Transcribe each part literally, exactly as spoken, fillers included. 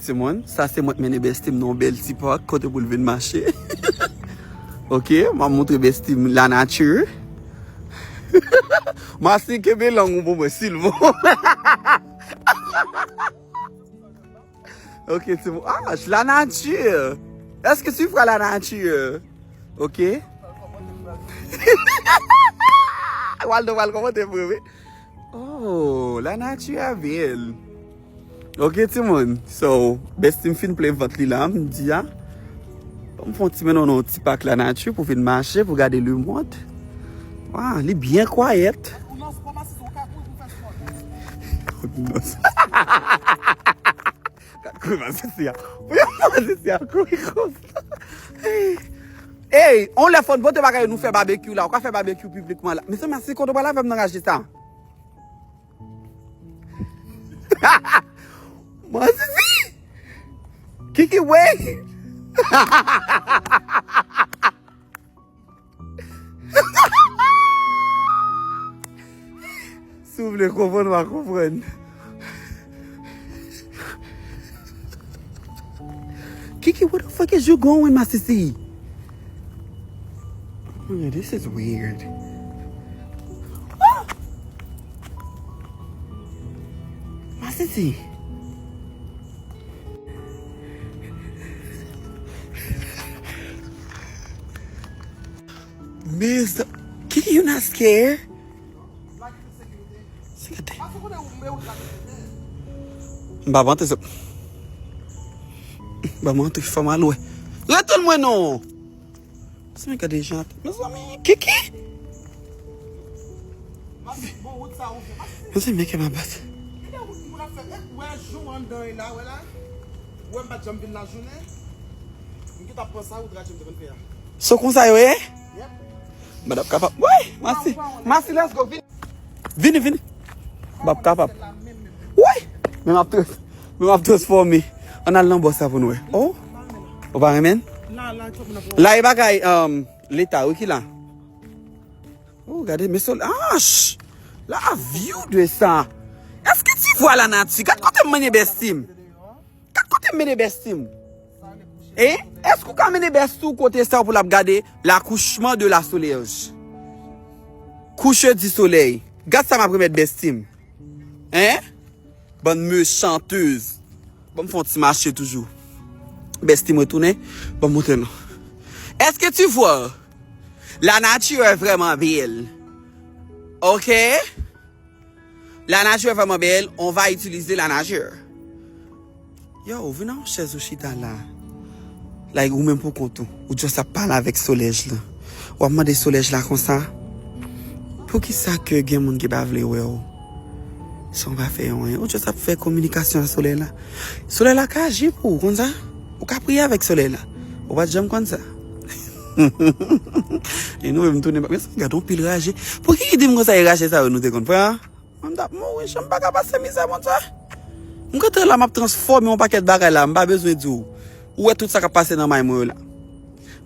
Timoun, sa se mwen k mennen bestie m nan yon bèl ti pak kote pou l vin mache. Ok, m ap montre bestie m lanati. Masi, kenbe lang ou pou mwen, silvouplè. Ok, timoun. Ah, la nature. Est-ce que tu vois la nature? Ok. Waldo pral kòmante pou mwen. Oh, la nature est belle. Ok, timoun. So, bestie m fin plen vant li la, m di a. Ban m fè yon ti mennen w nan yon ti pak lanati pou vin mache, pou gade lemond. Waw, li byen kwayèt. Gad kouri Masisi a. Pou yo Masisi a kouri konsa. Ey, on lè fò n pote bagay yo, nou fè babekyou la. Ou ka fè babekyou piblikman la. Mezanmi, si kote w pral avè m nan raje sa. Masisi! Kiki, wey! Si w vle konprann, w a konprann. Kiki, where the fuck is you going, Masisi? Oh my God, this is weird. Ah! Masisi. Miss, Kiki, you not scared? M pa mante, se. M pa mante, fè m al wè. Retounen mwen non. Se mwen gade jan. Mezanmi, Kiki. Mezanmi, men kè m ap bat. So konsa yo ye? Mwen ap kapab. Woy, Masi. Masi, let's go. Vini. Vini, vini. M ap kapab. Woy! Men m ap trans-, men m ap transfòme. Ann al nan bò sa pou nou wè. Oh! Ou pa renmen? La e bagay, um, leta wi ki la. Oh, gade, men sol-, ah, ch-, la view de sa. Èske ti vwa la nati? Gad kote m mennen bestie m. Gad kote m mennen bestie m. Hein? Èske ou ka mennen bestie w kote sa pou l ap gade l'accouchement de la soleil? Coucher du soleil. Gad sa m ap remèt bestie m. Hein? Bann mechanteuse. Ban m fè yon ti mache toujou. Bestie m retounen. Ban m montre nou. Est-ce que tu vois? La nature est vraiment belle. Ok? La nature est vraiment belle, on va utiliser la nature. Yo, ou vin nan yon chèz ou chita la. Like, ou menm pou kont ou. Ou just ap pale avèk solèj la. W ap mande solèj la konsa. Poukisa ke gen moun ki pa vle wè w? San w pa fè yon anyen. Ou just ap fè kominikasyon ak solèy la. Solèy la ka aji pou ou, konn sa? Ou ka priye avèk solèy la. Ou pa t janm konn sa. E nou menm tounen, men sa gade yon pil raje. Pou ki ki di m konsa e raje sa yo nou te konn pran? Mwen m t ap mouri, jan m pa ka pase mizè, Bondye. M kontan la, m ap transfòme yon pakèt bagay la, m pa bezwen di w. Ou wè tout sa k ap pase nan may mwen yo la.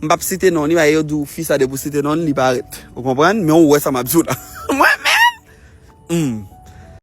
M p ap site non li, men yo di w fi sa depi w site non li, li parèt. Ou konprann? Men ou wè sa m ap di w la. Mwen menm! Hmm.